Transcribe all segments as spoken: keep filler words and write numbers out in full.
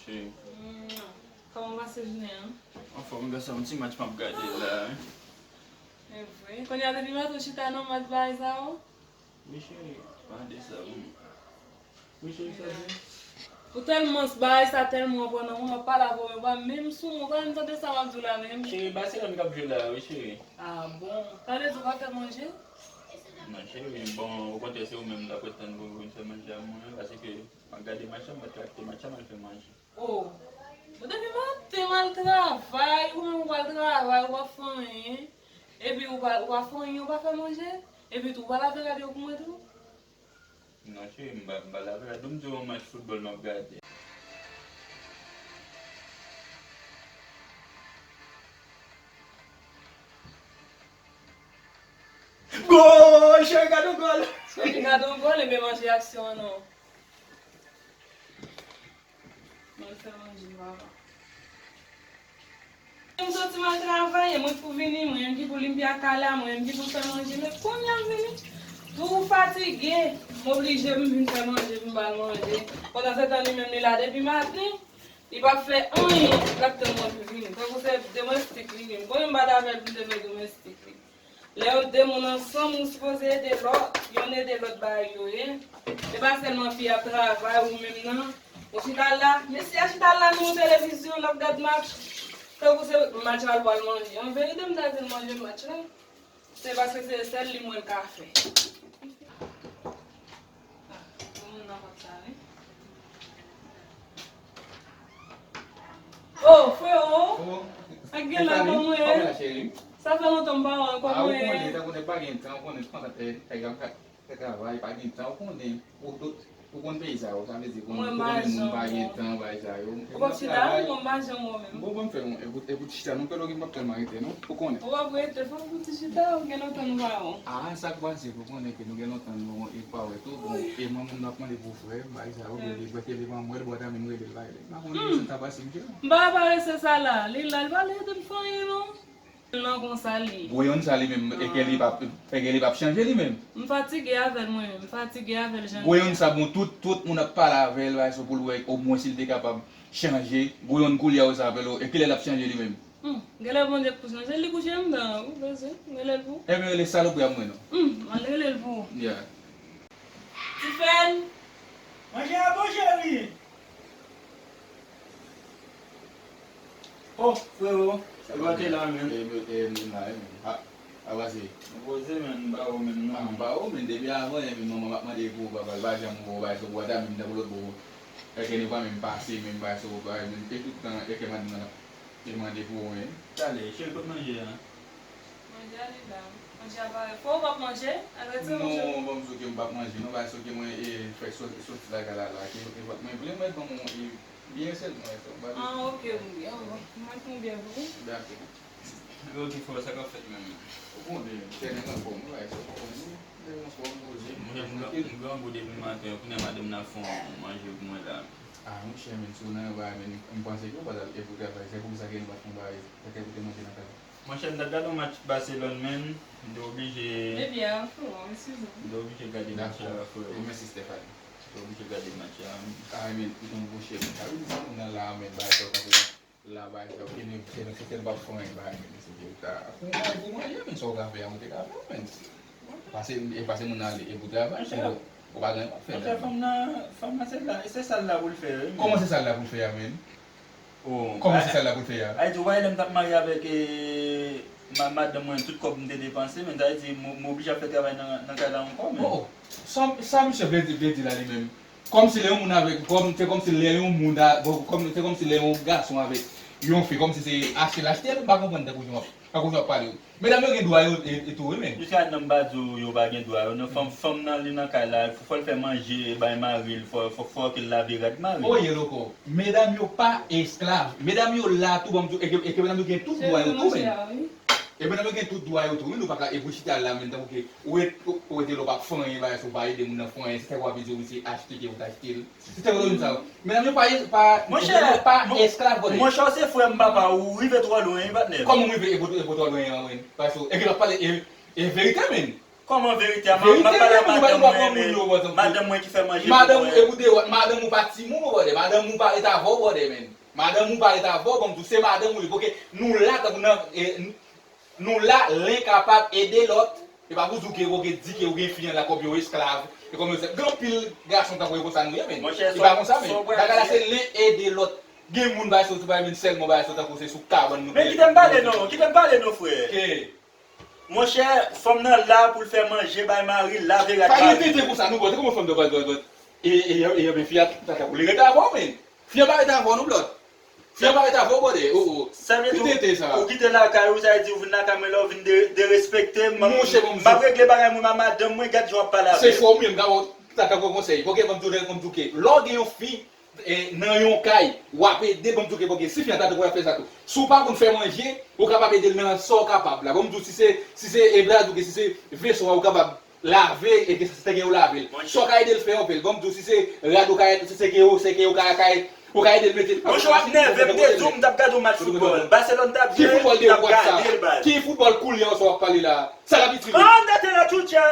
Cheri. Kòman w pase jounen an? Anfòm, grasa yon ti match m ap gade la. E vre. Kounye a depi maten w chita nan match bagay sa yo? Wi, cheri. Pa de sa pou mwen. Wi, cheri, sa di. Ou tèlman, bagay sa tèlman pran nan ou, m ap pale avè w, men w pa menm sou mwen, ou pa menm tande sa m ap di w la menm. Cheri, Barcelone k ap jwe la, wi, cheri. Ah bon? Sa vle di ou pa fè manje? Non, cheri, bon, okontrè, se ou menm m t ap ret tann pou vin fè manje a mwen, paske m ap gade match la, m pa t ka kite match la, m al fè manje. Oh, bon, depi maten m al travay, ou menm ou pa al travay, ou pa fè anyen. Epi ou pa, ou pa fè anyen, ou pa fè manje. Epi tou, ou pa lave rad yo pou mwen tou? Non, cheri, m pa, m pa lave rad. Ou m di w yon match foutbòl m ap gade. Gòl! Cheri, gade yon gòl! Cheri, gade yon gòl, ebyen manje aksyon an non. Mwen fè manje, papa. M soti m al travay, e mwen ki pou vini, mwen menm ki pou limpya kay la, mwen menm ki pou fè manje, men kounye a m vini, tou fatige, m oblije m vin fè manje pou m ba l manje. Pandan se tan li menm li la depi maten, li pa fè anyen, l ap tann mwen pou vini. Tankou se domestik li menm. Kounye a m pa t avè l pou m te fè domestik li. Lè yo de moun ansanm, ou sipoze ede lòt, yonn ede lòt bagay yo ye. Se pa sèlman fi ap travay ou menm nan. Ou chita la, mesye a chita la nan yon televizyon, l ap gad match. Tankou se match la l pral manje. An verite, m ta di l manje match la. Se paske se sèl li m wè l ka fè. Ah, pou moun nan konn sa, wi. Oh, frero! Oh, sa k gen la, kòman w ye? Kòman w ye, cheri? Sa fè lontan m pa wè w, kòman w ye? Ah, ou konnen, tankou nèg pa gen tan, ou konnen, tout tan, eh, nèg ap fè travay, pa gen tan, ou konnen, ou tout, ou konn peyi sa yo, sa vle di, ou konnen, ou konnen moun pa gen tan, bagay sa yo. Ou p ap chita, ou konn pa janm wè w menm. Bon, bon, m fè yon, e pou, e pou ti chita, non, pèlo ki m p ap tèlman rete, non, ou konnen. Ou p ap rete, fò pou ti chita, ou gen lontan nou pa wè w. Ah, sa k pase, ou konnen ke nou gen lontan nou pa wè tou, bon, e manman m ap mande pou frè m, bagay sa yo, li, li, li pa mwen, li bò ta menm rele l, bagay, m pa konnen sa ta pase, m cheri. M pa parese sa la, li la, li pa lè de m fè anyen, non. Nan konsa li. Gwo yonn sa li menm, e ke li p ap, e ke li p ap chanje li menm. M fatige avè l mwen menm, m fatige avè l jan li ye a. Gwo yonn sa bon, tout, tout moun ap pale avè l, bagay sa pou l wè, omwen si l te kapab chanje. Gwo yonn koulye a yo sa avè l, e kilè l ap chanje li menm? Hmm, genlè Bondye k pou chanje l, li kouche anndan an, wi, bezwen, rele l pou. Ebyen, rele salopri a mwen non. Hmm, m al rele l pou ou. Yeah. Tifèn! Manje a bon, cheri! Oh, frero, sa pa te la, men. E, e, e, men la, e, men. A, a, pase. M poze, men, m pa ou menm, non. A, m pa ou, men, depi avan, e, men, manman m ap mande pou ou, papa, l pa janm ou, bagay sa, ou ata menm tankou lòt bò. E ke nou pa menm pase, menm bagay sa, ou pa menm, e tout tan, e ke madanm nan ap te mande pou ou, men. Talè, cheri, kot manje a? Manje a li la. Manje a pare. Fò ou p ap manje? Al retire manje. Non, ban m di w ke m p ap manje, non, paske mwen, e, fèk soti, soti lakay la, la, ke, e, mwen vle mwen ban m, e, byen sèlman, e, sa, m pa bezwen. Ah, ok, m byen, m mèt yon byen pou ou. Dakò. Yo, ki fò, sa k ap fèt menm? Ou konnen, tènè anfòm, wi, bagay sa, ou konnen, wi. Tènè anfòm, poze. Mwen, m gran, m grangou depi maten, kounye a madanm nan fè yon manje pou mwen la. Ah, monchè, men, si w nan yon bagay, men, m panse ke w pa t ap, e, pou travay, se pou sa ke nou pa t fè yon bagay, sa ke pou te manje nan kay la. Monchè, m t ap gade yon match Barcelone, men, m te oblije. Ebyen, frè, eskize m. M te oblije gade match la, frè. Dakò. E mèsi, Stéphane. M te oblije gade match la. Ah, men, non, monchè, men, sa vle di se moun nan la, men, bagay sa, w konprann? La, bagay sa, ok, men, se, se, se, se, l p ap fè anyen, bagay, men, se, se, ta, fè yon bagay pou manje, men, sa w ka fè a, ou te ka fè, men. Pase, e pase moun nan ale, e pou travay, monchè, se, ou pa gen anyen w ap fè la. Monchè, fanm nan, fanm nan, se la, se sa l la pou l fè, wi, men. Kòman se sa l la pou l fè a, men? Oh, kòman se sa l la pou l fè a? Ayiti, ou pa wè lè m t ap marye avèk, eh, ma-, madanm mwen, tout kòb m te depanse, men sa vle di, m, m oblije ap fè travay nan, nan kay la ankò, men. Oh, sa, sa misye vle di, vle di la li menm? Kòmsi lè yon moun avèk, kòm, se kòmsi lè yon moun a, bon, kòm, se kòmsi lè yon gason avèk yon fi, kòmsi se achte l achte l, m pa konprann tankou jan w ap, tankou jan w ap pale. Medam yo gen dwa yo, e, e tou, wi, men. Jiska nan m pa di w yo pa gen dwa yo, non, fanm, fanm nan li nan kay la, fò, fò l fè manje, bay mari l, fò, fò, fò ke l lave rad mari l. Oye, loko, medam yo pa esklav. Medam yo la tou, ban m di w, e ke, e ke medam yo gen tout dwa yo tou, men. E medam yo gen tout dwa yo tou, wi, nou pa ka, e pou chita la, men, tankou ke, ou ret, ou, ou rete la, ou pa fè anyen, bagay sa, ou pa ede moun nan fè anyen, se sa w ap di, wi, se achte ke ou t achte l. Se te vre, sa. Medam yo pa, pa, monchè, yo pa esklav, konnen. Monchè, w se frè m, papa, ou rive twò lwen, wi, patnè. Kòman m rive, e pou, e pou twò lwen an, wi? Paske, e ke l ap pale, e, e verite, men. Kòman verite a? M ap pale a madanm mwen, men madanm mwen ki fè manje pou mwen. Madanm ou, e pou de wòt, madanm ou pa timoun ou brother, madanm ou pa ret avè w brother, men. Madanm ou pa ret avè w, ban m di w, se madanm ou li. Poke nou la tankou nan, e, nou la, len kapab ede lòt. E pa pou di w ke, poke di ke ou gen fi an la kòm yon esklav. E kòm yon sèl. Gen anpil gason tankou yo konsa nou ye, men. E pa konsa, men. Bagay la se len ede lòt. Gen moun bagay sa yo tou pa vin sèlman bagay sa yo tankou se sou kabann nou. Men kite m pale non, kite m pale non, frè. Ke Monchè, fanm nan la pou l fè manje bay mari l, lave rad mari l. Pa gen tenten konsa non brother, kòman fanm nan pa, pa, pa, e, e, e, e, fi a, ta, ta, pou li rete avè w, men. Fi a pa rete avè w non brother. Fi a pa rete avè w brother. Oh, oh. Sa vle di ou kite lakay ou, sa vle di ou vin lakay mwen la, ou vin de, derespekte m. Monchè, bon, m ap regle bagay mwen ak madanm mwen, gad jan w ap pale avè l. Se fò w menm, ta, ta, ta, konsèy. Poke, ban m di w, ban m di w ke lè w gen yon fi, e, nan yon kay, w ap ede, ban m di w ke, poke, si fi an ta dwe fè sa tou. Si w pa konn fè manje, ou kapab ede l nan sa w kapab la. Ban m di w, si se, si se, e, vle di w ke si se veso a, ou kapab lave, e ke se ke yo lave l. Sa w ka ede l fè, ou fè l. Ban m di w, si se rad ou ka, si se ke yo, se ke yo ka, ka, ou ka ede l mete l. Monchè, w ap nève m, m te di w m t ap gade yon match foutbòl. Barcelone t ap jwe, m t ap gade l, baz. Ki foutbòl koulye a sa w ap pale la? Sa l ap itilize? Ande te la chucha!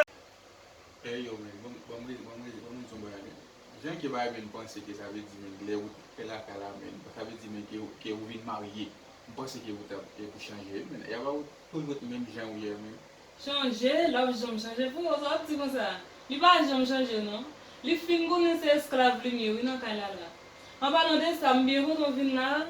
Ey yo, men, ban m, ban m, ban m, ban m di yon bagay, men. Jan ke bagay, men, m panse ke sa vle di, men, lè ou fè lakay la, men, sa vle di, men, ke, ke ou vin marye. M panse ke ou t ap, ke pou chanje, men, y a pa ou toujou ret menm jan ou ye, men. Chanje? L ap janm chanje pou ou, sa w ap di konsa? Li pa janm chanje, non. Li fin konnen se esklav li m ye, wi, nan kay la, la. An palan de sa, m byen kontan w vin la.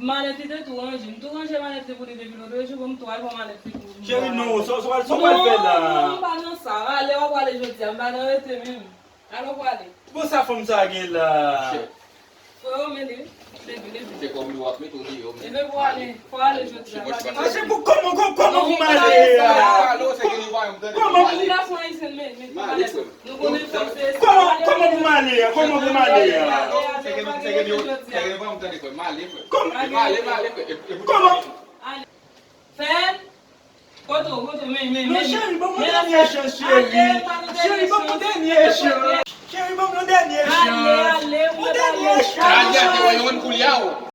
Malèt li te tou ranje. M tou ranje malèt li pou li depi lòt jou, bon, m tou al pran malèt li pou m. Cheri, non, sa, sa, sa w pral fè la? Non, non, m pa nan sa. Ale, w ap prale jodi a, m pa nan rete menm. Ale, w prale. Bon, sa fanm sa gen la? Freo, men li, leve, leve. Se kòm li w ap mete w deyò, men. Leve pou ale, fò ale jodi a. Mache pou kòman, kòman, kòman pou m ale a? Kòman pou m ale? Kòman, kòman pou m ale a? Kòman pou m ale a? Kòman? Kòman? Fè l. Kote w, kote w, men, men, men. Non, cheri, ban m yon dènye chans, cheri. Cheri, ban m yon dènye chans. Cheri, ban m yon dènye chans. Ale, ale, yon dènye chans. Yon dènye chans.